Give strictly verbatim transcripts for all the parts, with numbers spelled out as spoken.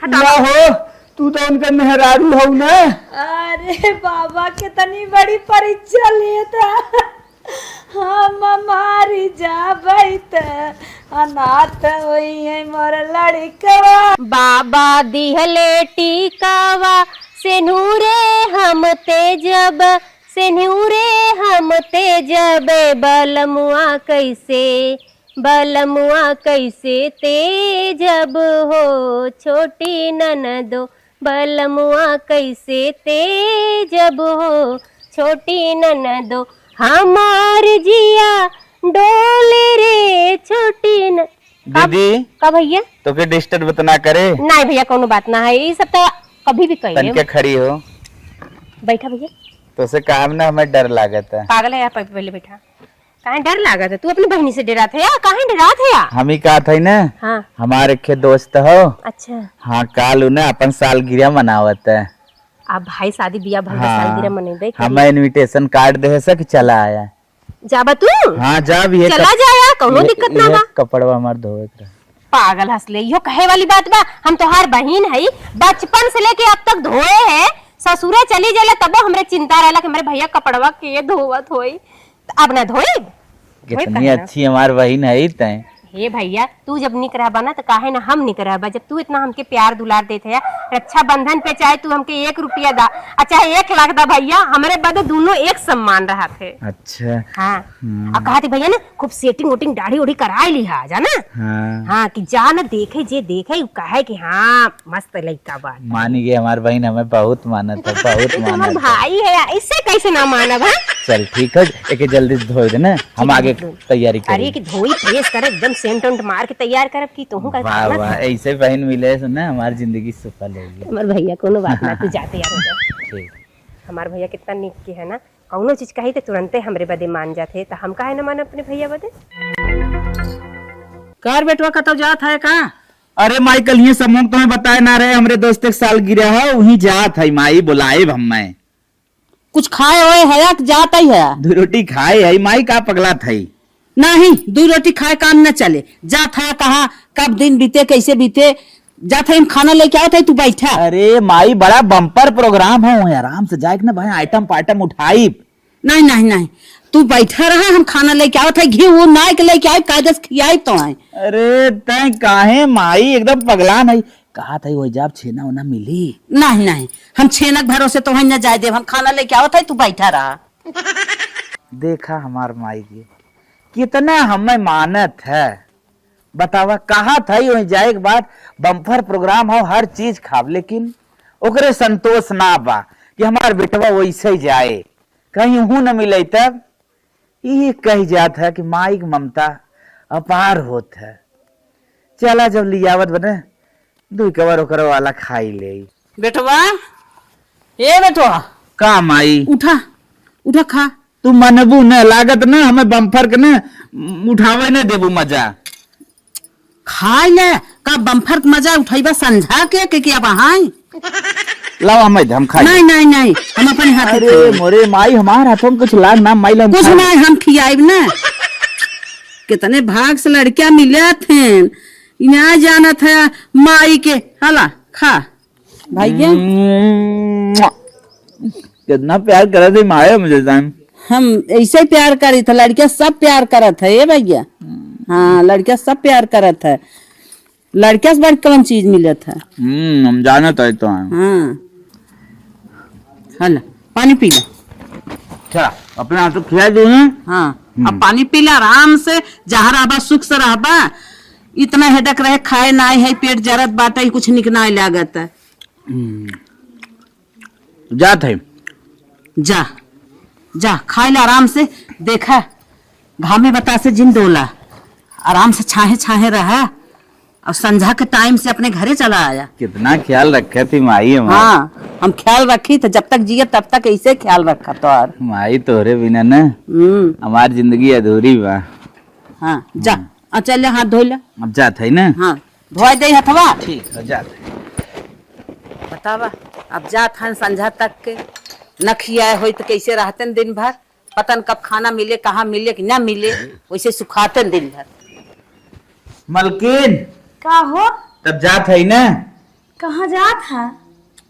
ना हो, तू तो उनका मेहरारू हऊ ना। अरे बाबा, कितनी बड़ी परीक्षा लेता। हम मारी जाबै त अनाथ होई है मोर लड़कवा। बाबा दिहले टीकावा, सेनुरे हम तेजब, सेनुरे हम तेजब, बलमुआ कैसे, बलमुआ कैसे तेजब हो, छोटी ननदो, बलमुआ कैसे तेजब हो, छोटी ननदो, हमार जिया डोले रे, छोटी न-, का, दीदी, का भैया? तोके disturb तो ना करे? नहीं भैया, कौनो बात ना है, ये सब तो कभी भी कही तनिके खड़ी हो। बैठा भैया। तोसे काम ना, हमें डर लागत है। पागल है, यहाँ पे पहले बैठा। काहे डर लागत है? तू अपनी बहिनी से डरात है या? काहे डरात है या? हम ही कहत है ना, हाँ। हमारे एक दोस्त हो। अच्छा। हाँ, काल उन्हें अपन सालगिरह मनावत है। अब भाई शादी बियाह भइल बा, हाँ। सालगिरह मनेबे करी। हमें invitation card दे सक, चला आया। जाबा तू? हाँ, जा भी है चला कप-, जा यार, कौनो ये, दिक्कत ना ये बा। कपड़वा हमार धोवे के रहा। पागल हंस ले, इहो कहे वाली बात बा? हम तोहार बहिन हई, बचपन से लेके अब तक धोए है, ससुरे चली जाला तबो हमरे चिंता रहला कि हमरे भैया कपड़वा के धोवत होई। त अब ना धोइब? धोइब कितनी काहे ना? अच्छी हमार बहिन है तैं। हे भैया, तू जब निक रहबा ना, त काहे ना हम निक रहबा? जब तू इतना हमके प्यार दुलार देत है, रक्षाबंधन पे चाहे तू हमके एक रुपया दा, आ चाहे एक लाख दा भैया, हमरे बदे दोनों एक समान रहत है। अच्छा। हाँ। हम्म। अब कहत है भैया ना, खूब setting वोटिंग, दाढ़ी उढ़ी कराए लिहा, जाना? हाँ। हाँ, कि जा न देखे, जे देखे, उ कहे कि हाँ, मस्त लइका बा। मानी गए, हमार बहिन हमें बहुत मानत है, बहुत ये तो हमार मानत है। भाई है, इससे कैसे ना मानब, हाँ? चल ठीक है, एके जल्दी से धोए दे ना, हम ठीक है, आगे धो। तैयारी अरे करी। कि धोई press कर, एकदम scent वेंट मार के तैयार करब कि तोहू का वाह, खाना वाह, खा। ऐसे बहिन मिले से ना हमार जिंदगी सफल होगी। हमार भैया कोनो बात ना, तू जा तैयार हो जा। ठीक। हमार भैया कितना नीक के है ना, कौनो चीज कही तो तुरंते हमरे बदे मान जात है, तो हम काहे न मानब अपने भैया बदे? कार बेटवा कतौ जात है का? अरे माई, कल ये समूह तुम्हें बताए ना रहे, हमरे दोस्त के सालगिरह है, वहीं जात है माई, बुलाए हम मैं। कुछ खाए होए है या कि जात ही है? दो रोटी खाए है माई, का पगला था? नहीं, दो रोटी खाए काम न चले। जात है कहाँ, कब दिन बीते, कैसे बीते, जात है हम खाना लेके आवत है, तू बैठा। अरे माई, बड़ा bumper program है, वहीं आराम से जाए के ना भाई, item पाइटम उठाई। नहीं, नहीं, नहीं, तू बैठा रहा, हम खाना लेके आवत है, घी वो नाई के लेके आई, कायदे से खियाई तो है। अरे तैं काहे माई एकदम पगला नहीं, कहा था वो जाब छेना ओना मिली? नहीं, नहीं, हम छेना के भरोसे तो है न जाए देब, हम खाना लेके आवत है, तू बैठा रहा। देखा हमार माई के, कितना हमें मानत है। बतावा, कहा था वहीं जाए के बाद bumper program हो, हर चीज खाब, लेकिन ओकरे संतोष ना बा कि हमार बेटवा वैसे ही जाए, कहीं हूँ न मिले तब। ये कही जात है कि माई के ममता अपार होत है। चला जब लियावत बने, दुई कवर ओकरे वाला खाई ले। बेटवा, ए बेटवा। का माई? उठा, उठा खा। तू मनबू न, लागत न, हमें bumper के न उठावे न देबू मजा। खाई ले, का bumper के मजा उठैबा संझा के, के, के अब हाय? लाओ, हम, हम खाई। नहीं, नहीं, नहीं, हम अपने हाथे अरे, खाई। मोरे माई, हमार हाथों में कुछ लाग ना, माई, ला हम कुछ खाई। नहीं, हम खियाइब ना। कितने भाग से लड़कियां मिले थे, ना जानत है माई के। हला, खा। भैया। मुआ। कितना प्यार करत है माया मुझे जान। हम ऐसे ही प्यार करी था, लड़कियां सब प्यार करत है, ए भैया। हाँ, लड़कियां सब प्यार करत है। लड़कियां से बढ़ कौन चीज मिलत है? हम्म, हम जानत है तो हैं। हाँ। हल, पानी पी ले। चला, अपने हाथ से खिया दो ना। हाँ, हम्म। अब पानी पी ले आराम से, जहाँ रहबा सुख से रहबा। इतना हेडक रहे, खाए ना है, पेट जरत बाटे, कुछ निक ना लागत है। हम्म। जात है। जा, जा, खाए ला आराम से, देखा, घामे बतासे जिन डोला, आराम से छाहे छाहे रहा, और संझा के time से अपने घरे चला आया। कितना ख्याल रखे थी माई हमार। हाँ, हम ख्याल रखी तो जब तक जिए तब तक ऐसे ख्याल रखा तो। और माई तोहरे बिना ना हम्म। हमार जिंदगी अधूरी बा। हाँ, जा, हम्म। आ, चल ले, हाथ धो ले। अब जात है ना? हाँ, धोए दे हथवा। ठीक है, जात है। बतावा, अब जात हन संझा तक के, न खियाए होई तो कैसे रहते न दिन भर? पता न कब खाना मिले, कहाँ मिले कि ना मिले, वैसे सुखाते न दिन भर। मलकिन। का हो? तब जात है ना? कहाँ जात है?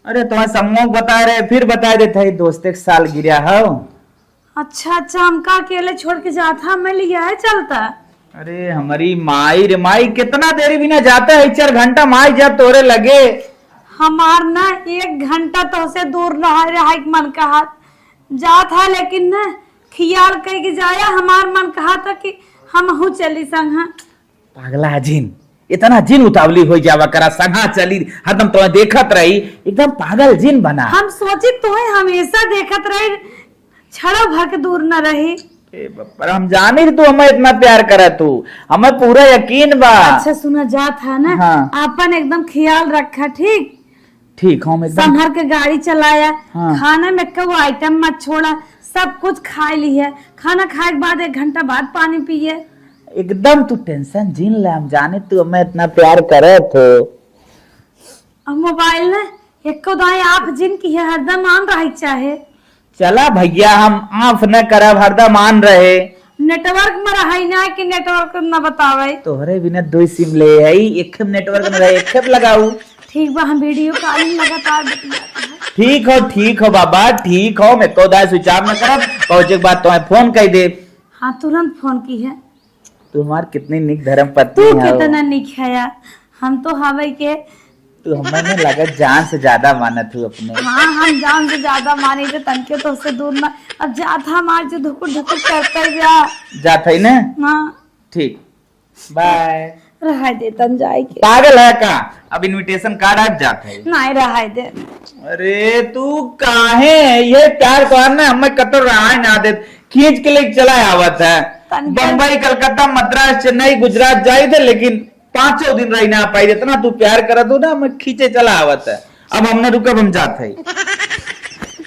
अरे, तुम्हें समूह बता रहे, फिर बता देते हैं, दोस्ते के सालगिरह हो। अच्छा, अच्छा, हमका अकेले छोड़ के जात है, मैं लिया है चलता। अरे, हमारी माई रे माई, कितना देरी बिना जाता है, चार घंटा माई जा तोरे लगे। हमार ना एक घंटा तोहसे दूर रहा, रहा एक मन कहा। जात है, लेकिन ना खियाल कह के जाया, हमार मन कहा था कि हमहू चली संग। पागला जिन, इतना जिन उतावली हो जावा करा, संगा चली, हरदम तुम्हें देखत रही, एकदम पागल जिन बना। हम सोची तुम्हें हमेशा देखत रही, छड़ो भर के दूर न रही। ए बप्पा, हम जानी तू हमें इतना प्यार करत तू, हमें पूरा यकीन बा। अच्छा सुना, जात है ना, हाँ। आपन एकदम ख्याल रखा, ठीक? ठीक, हम एकदम संभर के गाड़ी चलाया, हाँ। खाना में एको आइटम मत छोड़ा, सब कुछ खा ली है। खाना खाए के बाद एक घंटा बाद पानी पिए। एकदम तू टेंशन जिन ले, हम जाने तू हमें इतना प्यार करत हो। अब मोबाइल ने एको दाएं ऑफ जिन की है, हरदम on रहे के चाहे। चला भैया, हम ऑफ न करब, हरदम on रहे। नेटवर्क में रहे ना कि नेटवर्क न बतावे। तोहरे बिना दो सिम ले है, एक नेटवर्क में रहे, एक लगाऊ। ठीक बा, हम वीडियो कॉलिंग लगातार बतियात हैं। ठीक हो, ठीक हो बाबा, ठीक हो, मैं तो दाए स्विच ऑफ न करब, पहुँचे के बाद तुम्हें फोन कर दे। हाँ, तुरंत फोन की है। तू हमार कितनी निक धर्म पत्नी तू हो। कितना निक है यार, हम तो हवे के। तू हमें ना लगत जान से ज्यादा मानत हूँ अपने। हाँ, हम जान से ज्यादा मानी थे, तनके तो उससे दूर ना। अब जात हमार जो धुकुर धुकुर करते जा। जात है ना? हाँ। ठीक, बाय। रहाई दे तन जाए के। पागल है का? अब इनविटेशन कार्ड आ जात है। नहीं, रहाई दे। अरे तू काहे, ये प्यार तो है ना, हमें कतो रहाई ना दे, खींच के लेके चला आवत है। तन के बम्बई, कलकत्ता, मद्रास, चेन्नई, गुजरात जाई थे, लेकिन पाँचों दिन रही ना पाई, इतना तू प्यार करत हो ना, मैं खींचे चला आवत है। अब हम ना रुकब, हम जात है।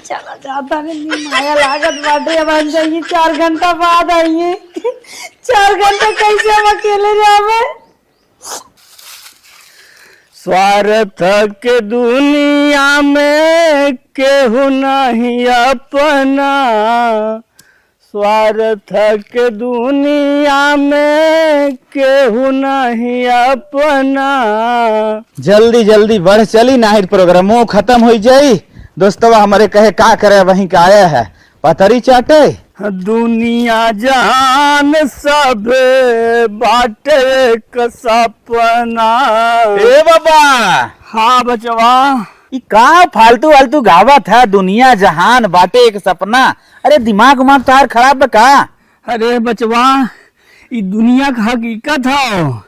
चला जाता रे, नी माया लागत बाटे, अब हम जाइए, चार घंटा बाद आइए। चार घंटा कैसे हम अकेले जावे? स्वार्थ के दुनिया में केहू नहीं अपना, स्वार्थ के दुनिया में केहू नहीं अपना। जल्दी जल्दी बढ़ चली, नाहीं प्रोग्रामो खतम होइ जाई। दोस्तवा हमरे कहे का करे, वहीं का आया है पतरी चाटे। दुनिया जहान सब बाटे एक सपना। ए बाबा। हाँ बचवा। ई का फालतू वालतू गावत है, दुनिया जहान बाटे एक सपना। अरे दिमाग उमाग तोहार खराब बा का? अरे बचवा, ई दुनिया का हकीकत हौ।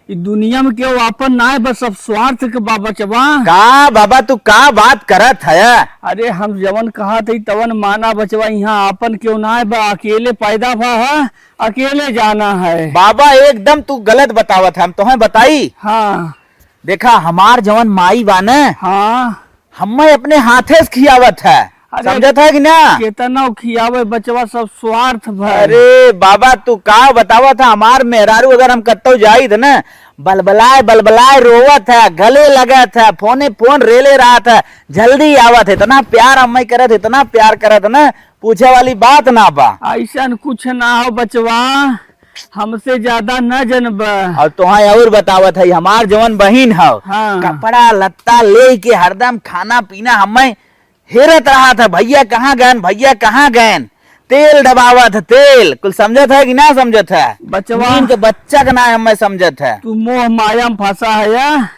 ई दुनिया में केहू आपन नाय बा, सब स्वार्थ के बा बचवा। का बाबा तू का बात करत है? अरे हम जवन कहत हई तवन माना बचवा, इहाँ आपन केहू नाय बा, अकेले पैदा भा है, अकेले जाना है। बाबा एकदम तू गलत बतावत है, हम तोहें बताई। हाँ। देखा हमार जवन माई बा न, हाँ। हमें अपने हाथे से खियावत है, अरे, समझत है कि ना? केतना खियावे बचवा, सब स्वार्थ भर। अरे बाबा, तू का बतावत है, हमार मेहरारू अगर हम कत्तो जाइत न, बलबलाए बलबलाए रोवत है, गले लगत है, फोने फोन रेले रहत है, जल्दी आवत है, इतना प्यार हमें करत, इतना प्यार करत न, पूछे वाली बात ना बा। ऐसन कुछ ना हो बचवा, हमसे ज्यादा न जनबा। और तोहां और बतावत है, हमार जवन बहिन हौ, हाँ। कपड़ा लत्ता लेके हरदम खाना पीना हमें हेरत रहत है, "भैया कहाँ गएन, भैया कहाँ गएन?" तेल दबावत है, तेल। कुल समझत है कि ना समझत है? बचवा। नीम के बच्चा के ना हमें समझत है। तू मोह माया में फंसा है या?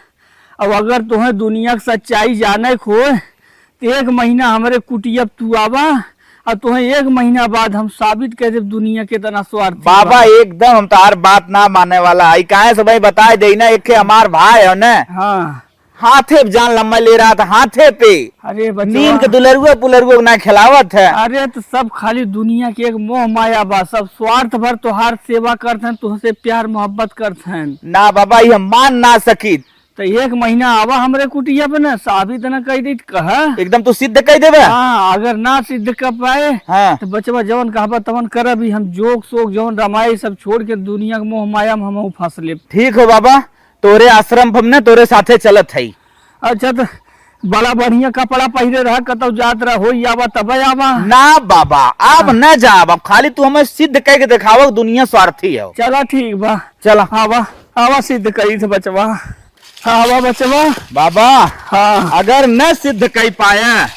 अब अगर तोहें दुनिया के सच्चाई जाने को होए, तो एक महीना हमरे कुटिया पे तू आवा, और तोहें एक महीना बाद हम साबित कर देब दुनिया केतना स्वार्थी बा। बाबा, एकदम हम तोहार बात ना माने वाला है। काहे से भाई बताए दे ना, एक हमार भाई है ना, हाँ। हाथे पे जान लम्बा ले रहत है, हाथे पे। अरे बचवा। नींद के दुलरुआ पुलरुआ ना खिलावत है। अरे तो सब खाली दुनिया के एक मोह माया बा, सब स्वार्थ भर तोहार सेवा करत हैं, तुहसे प्यार मोहब्बत करत हैं। ना बाबा, ये हम मान ना सकित। तो एक महीना आवा हमरे कुटिया पे ना, साबित ना कह दी तो कहा। एकदम तू सिद्ध कह देबे। हाँ, अगर ना सिद्ध कर पाए, हाँ। तो बचवा जवन कहबा तवन करब, ई हम जोक सोक जवन रमाई सब छोड़ के दुनिया के मोह माया में हम फंस लेब। ठीक हो बाबा, तोरे आश्रम पर ने तोरे साथे चलत हई। अच्छा, तो बड़ा बढ़िया कपड़ा पहिरे रहा, कतौ जात रहा, होई आवा तब आवा। ना बाबा, अब हाँ। न जाब, अब खाली तू हमें सिद्ध कह के देखावा, दुनिया स्वार्थी है। चला ठीक बा। चला। आवा, आवा सिद्ध करी थे बचवा। हाँ, बा बचवा। बाबा, हाँ। अगर न सिद्ध कई पाया,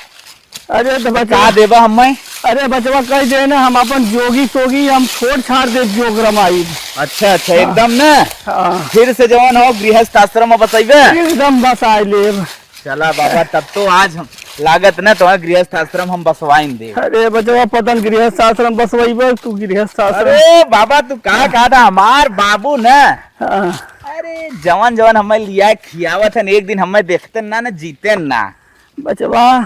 अरे तो तो बचवा, का देबा हमें? अरे बचवा, कह दे ना, हम अपन जोगी सोगी हम छोड़ छाड़ दे, जोग रमाई। अच्छा, अच्छा, हाँ। एकदम ना? हाँ। फिर से जवन हो गृहस्थ आश्रम में बसैबे? एकदम बसाए लेब। चला बाबा, तब तो आज हम लागत ना तो गृहस्थ आश्रम हम बसवाइन दे। अरे बचवा, पतन गृहस्थ आश्रम बसवैबे, तू गृहस्थ आश्रम। अरे बाबा, तू का कहा था, हमार बाबू ना? हाँ। अरे जवन जवन हमें लिया खियावत है, एक दिन हमें देखते ना, ना जीते ना। बचवा,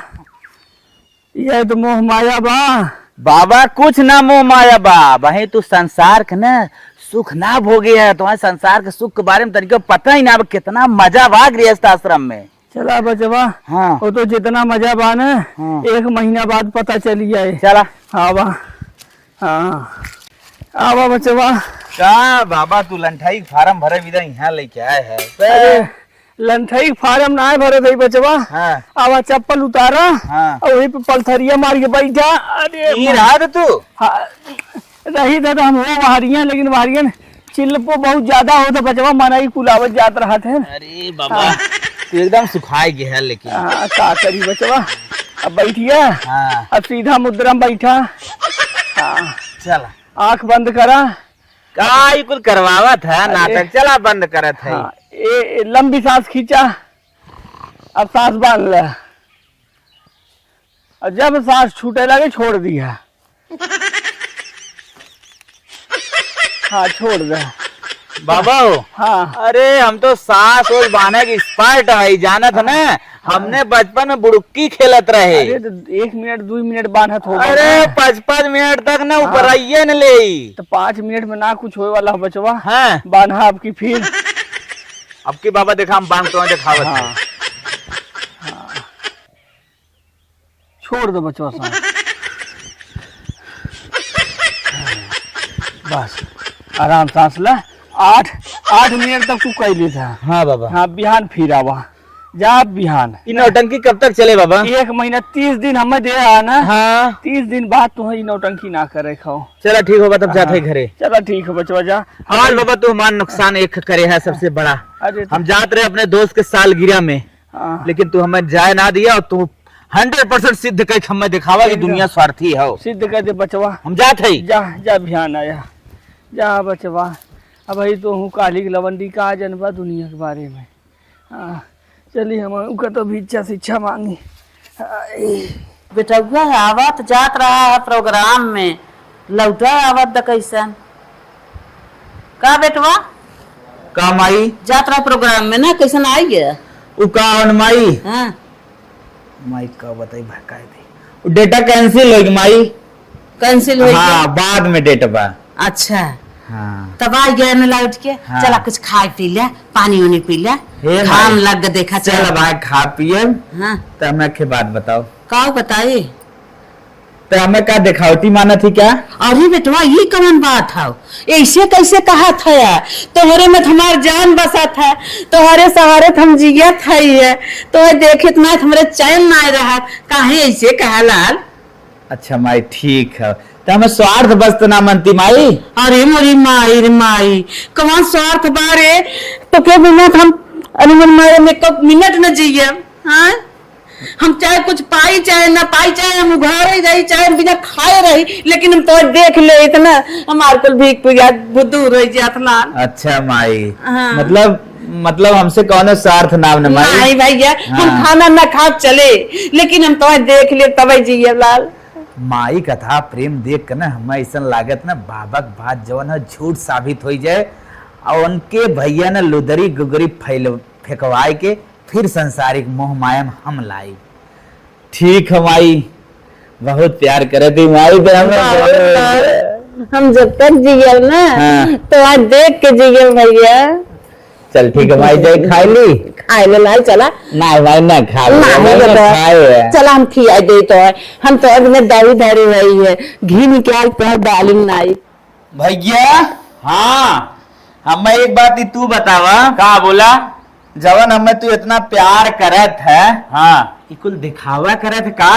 यह तो मोह माया बा। बाबा, कुछ ना मोह माया बा, वही तू संसार के ना सुख ना भोगे है, तुम्हें संसार के सुख के बारे में तनिको पता ही ना बा, कितना मजा बा गृहस्थ आश्रम में। चला बचवा, हाँ। वो तो जितना मजा बा ना, हाँ। एक महीना बाद पता चली जाए। चला। हाँ बा। हाँ। आवा बचवा। का बाबा, तू लंठाई फार्म भरे बिना यहाँ लेके आए है? अरे, लंठई फार्म ना भरे दई बचवा। हाँ। आवा चप्पल उतारा, हाँ। और वहीं पे पलथरिया मार के बैठा। अरे ई माँ। रहा तो तू? हाँ, रही था तो हम हो वहरिया, लेकिन वहरिया में चिल्लपो बहुत ज्यादा होता बचवा, मनई कुलावत जात रहा थे। अरे बाबा, हाँ। तू एकदम सुखाए गया है लेकिन। हाँ, का करी बचवा, अब बैठिया, हाँ। अब सीधा मुद्रा में बैठा। हाँ। चला। आँख बंद करा। का ई कुल करवावत है अरे। नाटक? चला बंद करत है। हाँ, ए, ए, लंबी सांस खींचा, अब सांस बांध ले, और जब सांस छूटे लगे छोड़ दिया। हाँ, छोड़ दे। बाबा हो। हाँ। अरे हम तो सांस ओस बांधे के एक्सपर्ट है, जानत है ना? हमने बचपन में बुड़ुक्की खेलत रहे। अरे तो एक मिनट, दो मिनट बांधत होगा अरे ना। पाँच पाँच मिनट तक ना हाँ। ऊपर आइए न ले। तो पाँच मिनट में ना कुछ होए वाला हो बचवा। हाँ। बांधा आपकी फिर। अब की बाबा देखा हम बांध तो दिखावत हाँ। हैं। हाँ। छोड़ दो बचवा सांस। बस, आराम सांस ला। आठ, आठ मिनट तक तू कइ लेत है। हाँ बाबा। हाँ, बिहान फिर आवा। जा बिहान। ई नौटंकी कब तक चले बाबा? एक महीना, तीस दिन हमें दे आ ना। हाँ। तीस दिन बाद तुहे ई नौटंकी ना करे खाओ। चला ठीक हो बा, तब जात है हाँ। घरे। चला ठीक हो बचवा, जा। आज बाबा तू हमार नुकसान एक करे है सबसे बड़ा। अरे तो हम जात रहे अपने दोस्त के सालगिरह में, हाँ। लेकिन तू हमें जाए ना दिया और तू हंड्रेड परसेंट सिद्ध कइ के हमें दिखावा कि एकदम। दुनिया स्वार्थी हो। सिद्ध कइ दे बचवा। हम जात है। जा, जा बिहान आया। जा बचवा। अब ही तो हूँ काली के लवंडी का जनबा दुनिया के बारे में। हाँ, चली हम उनका तो भी इच्छा शिक्षा मांगी। आई। बेटउआ आवत जात रहा है प्रोग्राम में, लौटा आवत द कैसन? का बेटवा? का माई? जात रहा प्रोग्राम में ना, कैसन आई है? उ का हन माई? हाँ। माई का बताई, भकाई दे। उ डेटा कैंसिल होई माई। कैंसिल होई हाँ, गया? बाद में डेट बा। अच्छा। हाँ। तब आ गया ना लौट के। हाँ। चला कुछ खाए पी ले, पानी उनी पी ले। हे घाम माई, लग गया, देखा चल चल। अब आए खा पिए। हाँ। तब मैं के बात बताओ। का बताई? तो हमें का देखावटी मानत ही क्या? अरे बेटवा, ये कौन बात है? ऐसे कैसे कहा था? तोहरे में हमार जान बसा था, तोहरे सहारे हम जियत है, तोहे देखित ना हमारे चैन ना रहा, काहे ऐसे कहा लाल? अच्छा माई, ठीक है, तो हमें स्वार्थ बस तो ना मनती माई। अरे मोरी माई रे माई, कौन स्वार्थ बारे? तो के बिना हम, अरे मोरी माई, हम एक मिनट न जिए, हाँ? हम चाहे कुछ पाई चाहे ना पाई, चाहे हम उघारे जाई, चाहे हम बिना खाए रही, लेकिन हम तो देख ले इतना, हमार कुल भीख पुजात बुद्धू रह जात ना। अच्छा माई, हाँ। मतलब, मतलब हमसे कौनो स्वार्थ नाम न माई। नहीं भैया, हम हाँ। खाना ना खाब चले, लेकिन हम तो देख ले तबे जिए लाल। माई कथा प्रेम देख के ना हमें ऐसा लागत ना बाबा के बात जवन है झूठ साबित हो जाए और उनके भैया ने लुदरी गुगरी फैल फेंकवाए के फिर संसारिक मोह माया में हम लाई। ठीक है माई, बहुत प्यार करे थी माई पे हमें। बहुत प्यार। हम जब तक जियल ना, हाँ। तो आज देख के जियल भैया। चल ठीक है माई, जाए खा ली। खाए ले लाई चला। ना माई, ना खा ले, ना, हम हम तो खाए हैं। चला हम खिया दे तो है। हम तो अब में दारू धरे हुई है, घी निकाल तो है डालिंग नाई। भैया। हाँ। हमें एक बात ही तू बतावा। का बोला? जवन हमें तू इतना प्यार करत है, हाँ। ई कुल दिखावा करत है का?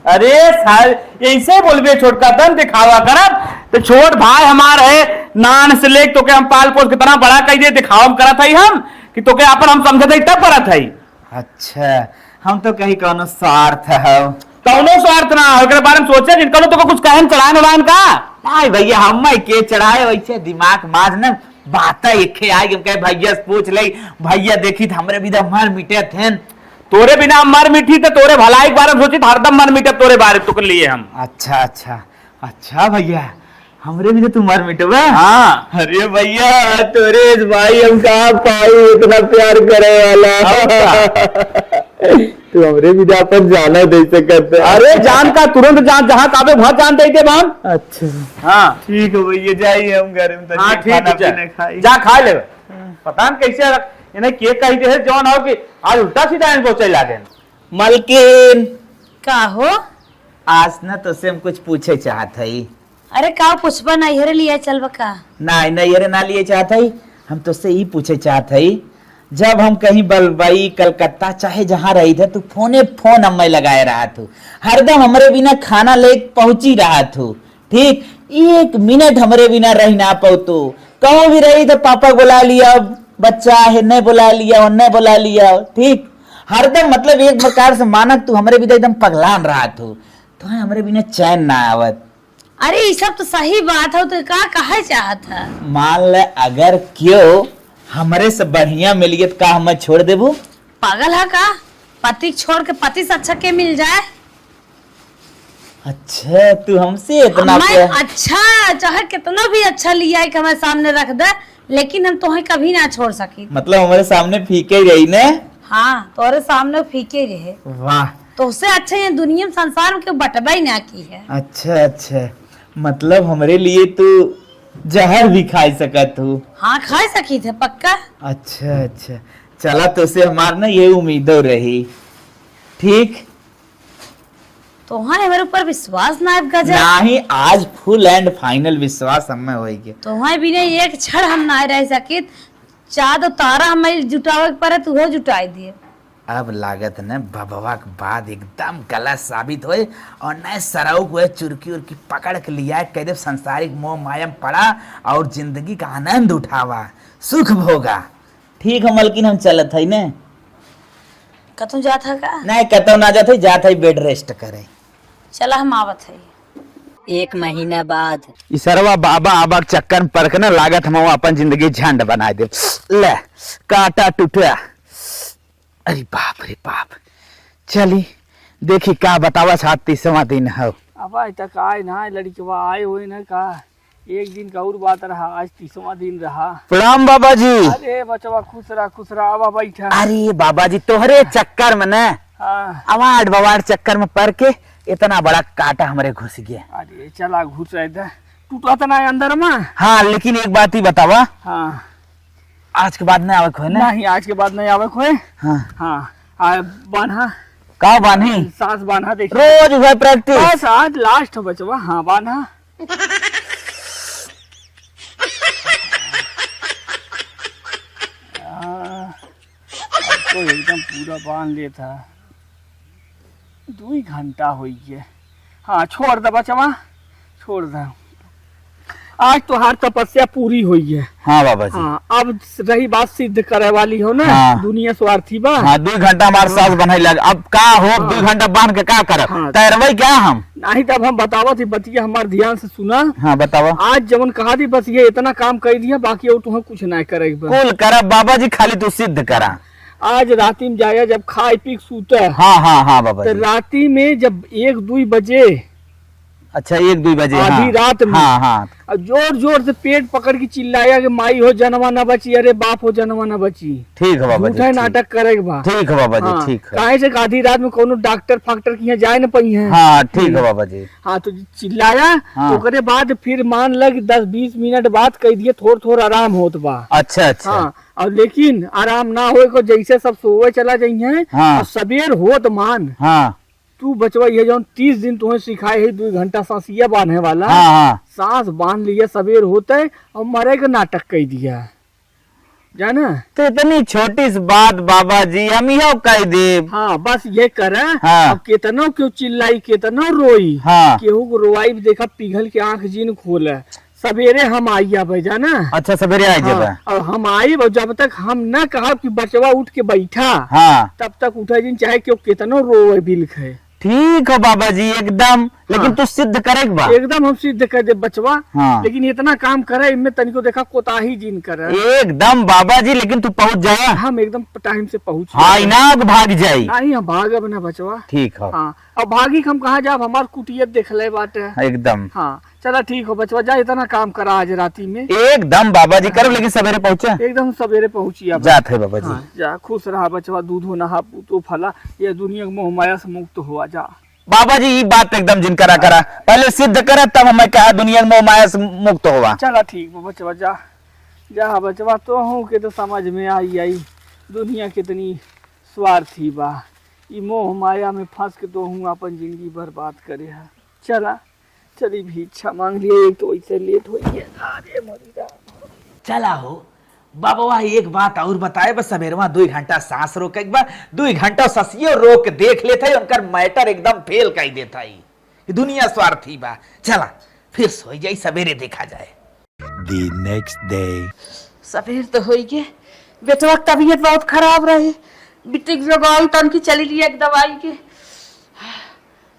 अरे साल, ऐसे बोलबे छोटका तन दिखावा करत, तो छोट भाई हमार है, नान से लेके तोके हम पाल पोस कितना बड़ा कइ दे, दिखावा हम करत है हम, कि तोके आपन हम समझत हई तब करत हई। अच्छा, हम तो कहीं कौनो स्वार्थ हो। कौनो स्वार्थ ना हो, एकरे बारे में सोचे जिन कौनो तोके कुछ कहन चढ़ान उड़ान का? नहीं भैया, हम के चढ़ाए, वैसे दिमाग माज न बात है, एके आए हम कहे भैया से पूछ ले, भैया देखी त हमरे बिना मर मिटे थे। तोरे बिना हम मर मिटी त तोरे भलाई के बारे में सोची त हरदम मर मिटे तोरे बारे तोके लिए हम। अच्छा, अच्छा, अच्छा भैया, हमरे भी तो तू मर मिटबा। हाँ। अरे भैया, तोरे इस भाई हम कहाँ पाई इतना प्यार करे वाला। और का? तू हमरे भी तो अपन जाना दे सकत है। अरे जान का तुरंत जान, जहाँ कहबे वहाँ जान दे देब हम। अच्छा। हाँ। ठीक है भैया, जाइए हम घर में तनी हाँ, ठीक खाना है, जा। पीना खाई। जा खा ले। पता न कैसे इन्हें के कही दे है जौन हो कि आज उल्टा सीधा इनको चला गए। मलकिन। का हो? आज न तोसे हम कुछ पूछे चाहत हई। अरे का पूछबा, नैहरे लिया चलबा का? नाहीं, नैहरे ना लिए चाहत हई। हम तोसे ई पूछे चाहत हई, जब हम कहीं बम्बई, कलकत्ता, चाहे जहाँ रही थे, तू फोने फोन हमें लगाए रहत हू, हरदम हमरे बिना खाना ले पहुँची रहत हू, ठीक, एक मिनट हमरे बिना रह ना पाऊ तू। कहूँ भी रही तो पापा बुला लिया, बच्चा है, नहीं बुला लिया, नहीं बुला लिया, ठीक। हरदम मतलब एक प्रकार से मानक तू हमरे बिना एकदम पगलान रहत हू, तो हमरे बिना चैन ना आवत। अरे, ई सब तो सही बात हो, तो का कहे चाहत है? मान ले, अगर क्यों हमरे से बढ़िया मिलिए, तो का हमें छोड़ देबू? पागल है का? पति छोड़ के पति से अच्छा के मिल जाए? अच्छा, तू हमसे इतना हमें प्यार अच्छा, चाहे कितना भी अच्छा लिया है कि हमारे सामने रख दे, लेकिन हम तोहे कभी ना छोड़ सकी। मतलब हमारे सामने फीके ही रही ने? हाँ, तोरे सामने फीके रहे। वाह। तोसे अच्छा ये दुनिया में संसार में केहू बटबा ही ना की है। अच्छा, अच्छा, मतलब हमरे लिए तू जहर भी खाई सकत हू? हाँ, खाई सकी थे, पक्का। अच्छा, अच्छा, चला, तोसे हमार ना ये उम्मीदो रही, ठीक? तोहां हमरे ऊपर विश्वास ना है, गजब। नाही, आज full and final विश्वास हमें होई के। तोहां बिना एक क्षण हम ना रह सकित। चाँद और तारा हमें जुटावे के परे, तूहो जुटाई दिए। अब लागत न बबवा के बाद एकदम गलत साबित होए और नए सरऊ को चुरकी उरकी पकड़ के लिया, कह दे संसारिक मोह माया में पड़ा और जिंदगी का आनंद उठावा, सुख भोगा। ठीक है मलकिन, हम चलत हई ने। कतहूँ जात है का? नहीं, कतहूँ ना जात हई, जात हई bed rest करे। चला, हम आवत हई। एक महीना बाद। ई सरवा बाबा आबा के चक्कर में पड़ के ना लागत हम अपन जिंदगी झंड बनाए दे। ले, काटा टूटा। अरे बाप रे बाप। चली, देखी का बतावा, सात तीसवाँ दिन हौ। अब आज तक आए ना, लड़कवा आए हुए ना का? एक दिन का और बात रहा, आज तीसवाँ दिन रहा। प्रणाम बाबा जी। अरे बचवा, खुश रहा, खुश रहा, आवा बैठा। अरे बाबा जी, तोहरे चक्कर में न, हाँ। अवार्ड बवार्ड चक्कर में पड़ के इतना बड़ा कांटा हमरे घुस गया। अरे चला, घुस रहे थे, टूटा तो ना अंदर में। हाँ, लेकिन एक बात ही बतावा। हाँ। आज के बाद नहीं आवे खोए ना? नहीं, आज के बाद नहीं आवे खोए। हाँ। हाँ। आ, बान्हा। का बान्ही? सांस बान्हा, देखी। रोज हुआ practice। बस आज last हो बचवा। हाँ, बान्हा। आ, अब तो एकदम पूरा बांध लेता। दुई घंटा होई गए। हाँ, छोड़ दे बचवा, छोड़ दे। आज तोहार तपस्या पूरी होई है। हाँ बाबा जी। हाँ, अब रही बात सिद्ध करे वाली हो ना, हाँ। दुनिया स्वार्थी बा। हाँ, दुई घंटा हमार हाँ। सास बनाई लग, अब का हो, हाँ। दुई घंटा बांध के का करब? हाँ। तैरबै क्या हम? नहीं, तब हम बतावत ही बतिया, हमार ध्यान से सुना। हाँ, बतावा। आज जवन कहा थी, बस ये इतना काम कर दिया, बाकी और तुहें कुछ ना करे के बा। कुल करब बाबा जी, खाली तू सिद्ध करा। आज राती में जाया, जब खाए पी के सूते, हाँ, हाँ, हाँ, बाबा तो जी। राती में जब एक दुई बजे, अच्छा, एक दुई बजे, आधी हाँ। रात में, हाँ, हाँ। और जोर जोर से पेट पकड़ के चिल्लाया कि माई हो जनवा ना बची, अरे बाप हो जनवा ना बची। ठीक है बाबा जी, झूठा ठीक। नाटक करे के बा। ठीक है बाबा जी, हाँ, ठीक है। काहे से कि आधी रात में कोनो डॉक्टर फाक्टर के यहाँ जाए न पइहे। हाँ, ठीक है बाबा जी। हाँ, तो चिल्लाया, हाँ। ओकरे बाद फिर मान ल कि दस बीस मिनट बाद कह दिए, थोड़ थोड़ आराम होत बा। अच्छा, अच्छा। हाँ, और लेकिन आराम ना होए को, जैसे सब सोवे चला जइहे, हाँ। और सबेर होत मान, हाँ। तू बचवा, ये जौन तीस दिन तुम्हें सिखाए है, दुई घंटा सांसिया बांधे वाला, हाँ, हाँ। सांस बांध लिया, सबेर होते और मरे के नाटक कह दिया, जाना। तो इतनी छोटी सी बात बाबा जी, हम इहो कह देब। हाँ, बस ये कर। हाँ। अब केतनो क्यों चिल्लाई, केतनो रोई, हाँ। केहू को रोवाई भी देखा, पिघल के आंख जिन खोले, सवेरे हम आई जाबे जाना। अच्छा, सवेरे आई हाँ, जाबे। और हम आई, और जब तक हम ना कहब कि बचवा उठ के बैठा, हाँ। तब तक उठा जिन, चाहे केहू केतनो रोवे बिलखे। ठीक हो बाबा जी, एकदम। लेकिन हाँ। तू सिद्ध करे के बा। एकदम हम सिद्ध कर दे बचवा। हाँ। लेकिन इतना काम करे, इनमें तनिको देखा कोताही जिन करे। एकदम बाबा जी, लेकिन तू पहुँच जा। हम एकदम टाइम से पहुँच हाँ, जाए। इनाग भाग जाई। नहीं, हम भागब ना बचवा। ठीक हो। हाँ, अब भागी हम कहाँ जाब, हमार कुटिया देख ले बाटे। एकदम। हाँ, चला ठीक हो बचवा, जा, इतना काम करा आज राती में। एकदम बाबा जी, करब, हाँ। लेकिन सवेरे पहुँचे। एकदम सवेरे पहुँचिया बा। जात है बाबा जी। हाँ, जा, खुश रहा बचवा, दूधो नहा, पूतो फला, ये दुनिया के मोह माया से मुक्त हुआ जा। बाबा जी, ई बात एकदम जिन करा करा, पहले सिद्ध करा, तब हमें कहा दुनिया के मोह माया से मुक्त हुआ। चला ठीक बा बचवा, जा, जा बचवा, तोहू के तो समझ में आई, आई दुनिया कितनी स्वार्थी बा। ई मोह माया में फंस के तोहू अपन जिंदगी बर्बाद करे है। चला, चली भिक्षा मांग लिए, एक तो वैसे लेट हो गया। अरे मोरी राम। चला हो, बाबा एक बात और बताए, बस सवेरवा दुई घंटा सांस रोके के बा, दुई घंटा ससियो रोक देख लेत है, उनकर मैटर एकदम फेल कर देत है। ये दुनिया स्वार्थी बा। चला, फिर सोई जाई, सवेरे देखा जाए। The next day। सवेर तो होई गे, बेटवा के तबीयत बहुत खराब रही, बिट्टी के जगाई तन की चली लिया एक दवाई के।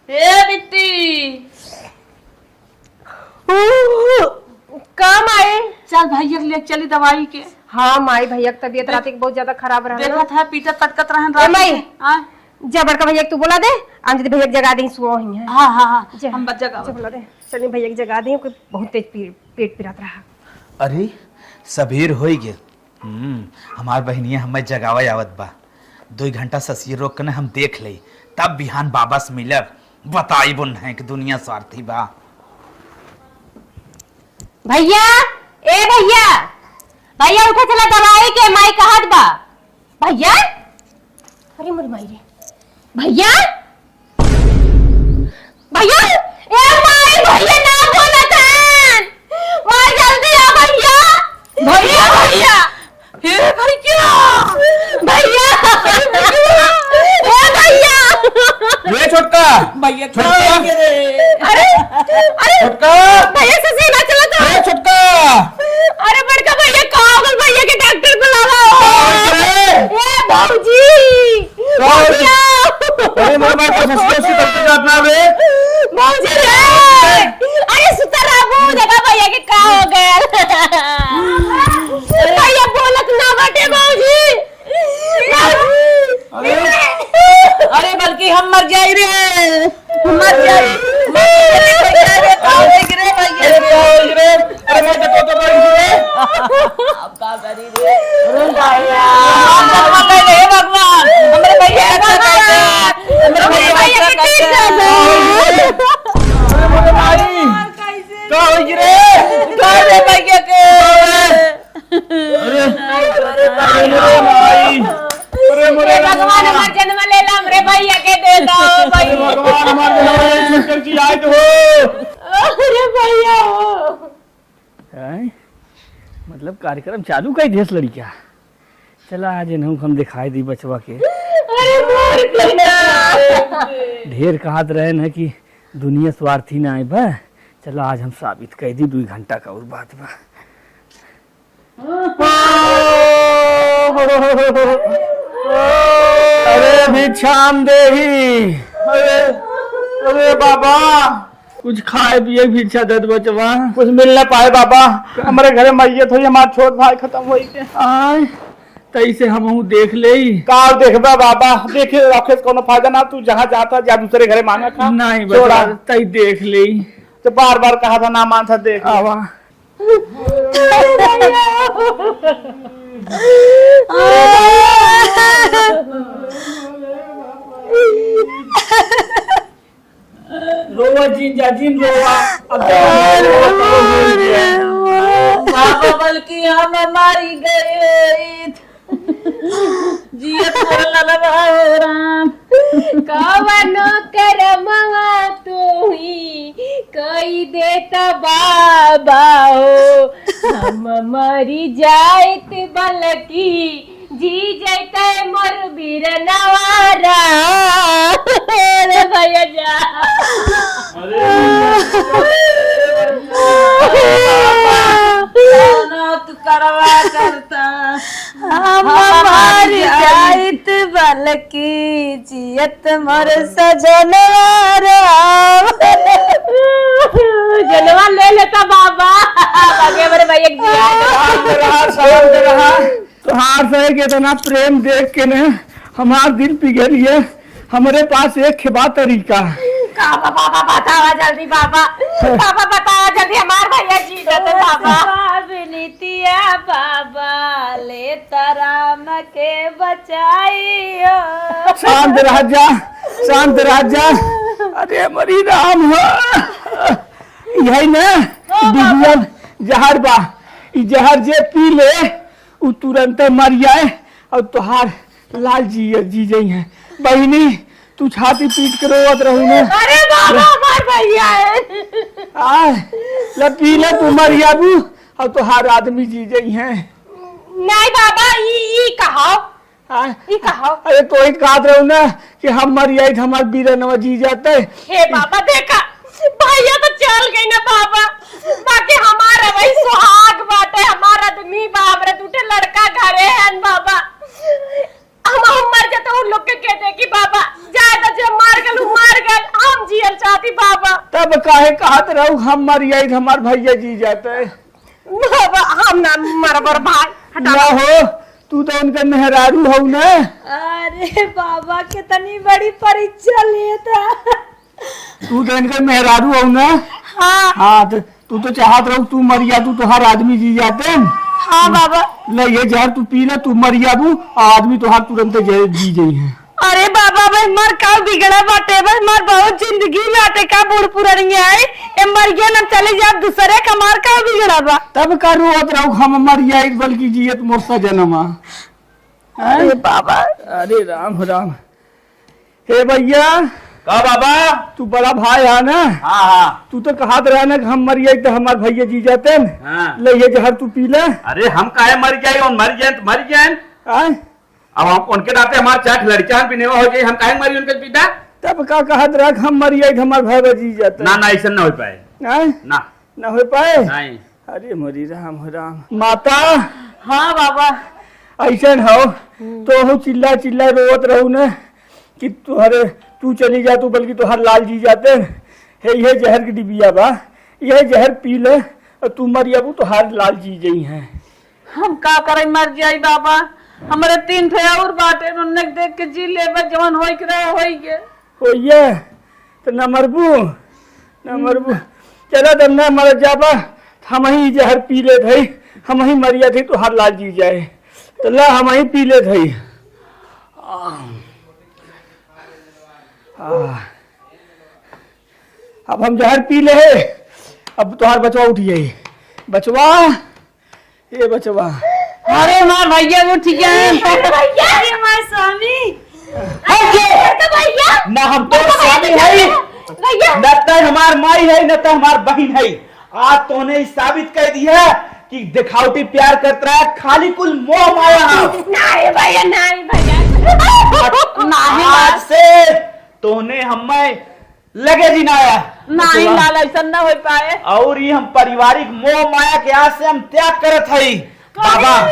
ए बिट्टी, का माई? चल भैया के लिए चली दवाई के। हाँ माई, भैया के तबीयत देख, रात के बहुत ज्यादा खराब रहा ना। देखत है पीटत पटकत रहन ए रात माई, के। हाँ? जा बड़का भैया के तू बोला दे, हम जल्दी भैया के जगा दें, सुआ हुई है। हाँ, हाँ, हाँ, जा, हम बस जगावत। जा बोला दे, चलिए भैया के जगा दें, ओके बहुत तेज पी-, पेट पिरात रहा। अरे, सबेर होई गए। हम्म, हमार बहिनिया हमें जगावे आवत बा। दुई घंटा ससिए रोक के ना हम देख लेई, तब बिहान बाबा से मिलब। बताई बोल है कि दुनिया स्वार्थी बा। भैया, ए भैया, भैया उठा चला दवाई के, माई कहत बा। भैया, अरे मोर माई रे, भैया, भैया, ए माई, भैया ना बोलत हन। माई जल्दी आ भैया। भैया, भैया, हे भैया, भैया, ए भैया। ए छोटका, भैया, छोटका। अरे, अरे, छोटका। भैया से सीधा चला तो। ए छोटका। अरे बड़का भैया, का हो गल? भैया के डॉक्टर बुलावा हो। का हो गल? ए भौजी, का हो गल? भैया। अरे मोर माई, का फंसी ऐसी करते जात ना बे? भौजी रे। अरे सुतर रहा, वो देखा भैया के का हो गया। भैया बोलत ना बाटे भौजी। अरे, अरे बल्कि हम मर जाई रे, हम मर जाई, मर जाई रे, का होई रे भैया? अरे का होई रे? अरे मर जा तो, तो मर रे। अब का करी रे? अरे भैया, हम मर गए रे भगवान, हमरे भैया का कर दे, हमरे भैया का कर दे। अरे मोरे माई, का होई रे? का रे भैया के? अरे, अरे, अरे, अरे, भाई। अरे, मोरे ए भगवान, राम। हमार जन्म ले ला, हमरे भैया के दे दो, भाई। अरे, भगवान, हमार जन्म ले, छोटकन की आयत हो। अरे, भैया हो। हैं? मतलब, कार्यक्रम चालू कर दियस लड़किया। चला, आज इन्हू हम दिखाई दी बचवा के। अरे, मोर बेटा। ढेर कहत रहे न कि दुनिया स्वार्थी ना आए बा। चला, आज हम साबित कर दी, दुई घंटा का और बात बा। अरे भिक्षाम देही। अरे, अरे बाबा, कुछ खाए पिए भिक्षा दे दे बचवा। कुछ मिल ना पाए बाबा, हमरे घरे मैयत होई, हमार छोट भाई खतम होई के। आय, तैसे हमहू देख लेई। का देखबा बाबा, देखे रखे से कौनो फायदा ना, तू जहाँ जाता जा दूसरे घरे मांगा खा। नहीं छोड़ा। बचवा, तई देख लेई। तो बार बार कहा था ना मान था, देख ले। आवा। रोवा जिन जा, जिन रोवा। अब बाबा बल्कि हम मरी गए। जियत मरल बा हो राम। कवनो करमवा तू ही कई देता बाबा हो, हम मरी जाइत बल्कि जी जैते मोर बीरनवा राम। अरे भैया जा। अरे। तुम्हारे सजनवा राम। जनवा ले लेता बाबा। बाबे हमरे भैया के जिया दे। शांत रहा, शांत रहा। तोहार से के इतना प्रेम देख के ने हमार दिल पिघल गया। हमरे पास एक बा तरीका। का बा-, बाबा बतावा जल्दी बाबा। बाबा बतावा जल्दी, हमार भैया जी जाते बाबा। बाबा विनीतिया बाबा, लेता राम के बचाइयो। शांत रह जा, शांत रह जा। अरे मरी राम हो। यही ना, ओ बाबा। डिबिया जहर बा। ई जहर जे पी ले, उ तुरंते मर जाए और तोहार लाल जी, जी जइहैं। बहिनी, तू छाती पीट के रोवत रहू ना। अरे बाबा, हमार भैया है। आ, ले पी ले, तू मर जाबू और तोहार आदमी जी जइहैं। नहीं बाबा, ई, ई कहो। आ, ई कहो। अरे तो ही कहत रहू ना कि हम मर जाई तो हमार बीरनवा जी जाते। हे बाबा, देखा, भैया तो चल गई ना बाबा, बाकी हमारा वही सुहाग बाटे, हमार आदमी बा, हमरे दुटे लड़का घरे हैं बाबा। हम, हम मर जाते, उन लोग के, के देखी बाबा, जाए तो जे मर गल, उ मर गल, हम जियल चाहती बाबा। तब काहे कहत रहू हम मर जाई तो हमार भैया जी जाते? बाबा, हम ना मरबर भाई, हटा। ना हो, तू तो उनका मेहरारू हो ना। अरे बाबा, कितनी बड़ी परीक्षा लेता। तू तो इनकर मेहरारू हो ना? हाँ। हाँ, तो तू तो चाहत रहू, तू मर जा, तू तोहार आदमी जी जाते। हाँ बाबा। ले, ये जहर तू पी ले, तू मर जाबू, आदमी तोहार तुरंत जे-, जी जइहैं। अरे बाबा, बस मार का बिगड़ा बाटे, बस मार बहुत जिंदगी बाटे का बूढ़ पुरनिया है, ए मर गया ना चले जा दूसरे का, मार का बिगड़ा बा। तब का रोवत रहू हम मर जाई, बल्कि जियत मोर सजनमा। अरे हैं? बाबा। अरे राम राम। हे भैया। का बाबा? तू बड़ा भाई है ना? हाँ, हाँ। तू तो कहत रहा ना कि हम मर जाई तो हमार भैया जी जाते न। हाँ। ले ये जहर तू पी ले। अरे हम काहे मर जाई, उन मर जाए तो मर जाए। आय? अब हम उनके नाते हमार चार लड़कियां भी नेवा हो जाई, हम काहे मरी उनके पीता? तब का कहत रहा कि हम मर जाई तो हमार भैया जी जाते। ना, ना, ऐसा ना हो पाए। आय? ना। ना हो पाए? नहीं। अरे मोरी राम हो राम। माता। हाँ बाबा। ऐसन हो, हम्म। तो हो चिल्ला चिल्ला रोवत रहू न कि तुहरे, तू चली जा, तू बल्कि तुहार लाल जी जाते। हे, ये जहर की डिबिया बा, ये जहर पी ले और तू मर जाबू, तुहार लाल जी जइहैं। हम का करे, मर जाई बाबा, हमरे तीन ठे और बाटे, उन्ने के देख के जी लेबे, जवन होई के रहे, होई के। होइए, तो न मरबू, न मरबू। चला, जब न मर जाबा, तो हमही जहर पी लेत हई, हमही मर जात हई, तोहार लाल जी जाए। तो ला, हमही पी लेत हई। आह। अब हम जहर पी ले, अब तोहार बचवा उठ जाई। बचवा, ए बचवा। अरे हमार भैया उठ गया है। अरे भैया, अरे हमार स्वामी। हट जा। अरे तो भैया। ना हम तोर स्वामी है, भैया। ना तै हमार माई है, ना तै हमार बहिन है। आज तोहने ई साबित कर दिया कि देखावटी प्यार करत रहा, खाली कुल मोह माया है। नहीं भैया, नहीं भैया। नहीं आज भैया। से तोहने हमें लगे जी ना आया। नहीं लाल, ऐसा ना हो पाए। और ये हम पारिवारिक मोह माया के आज से हम त्याग करत हई। बाबा,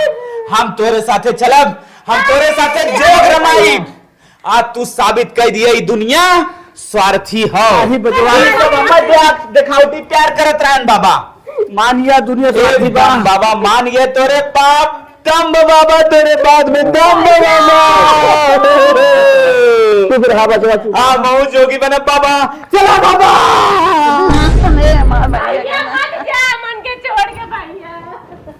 हम तोरे साथे चलब, हम तोरे साथे जोग रमाई। आज तू साबित कर दिया, ई दुनिया स्वार्थी हो। नहीं बचवा। ये सब हमें देख-, देखावटी प्यार करत रहन बाबा। मान गया दुनिया ए स्वार्थी बा। बाबा, मान गए तोरे पाप। दम्ब बाबा, तेरे बाद में दम्ब बाबा। चुप रहा बचवा, चुप। हाँ, महू जोगी बने बाबा। चला बाबा।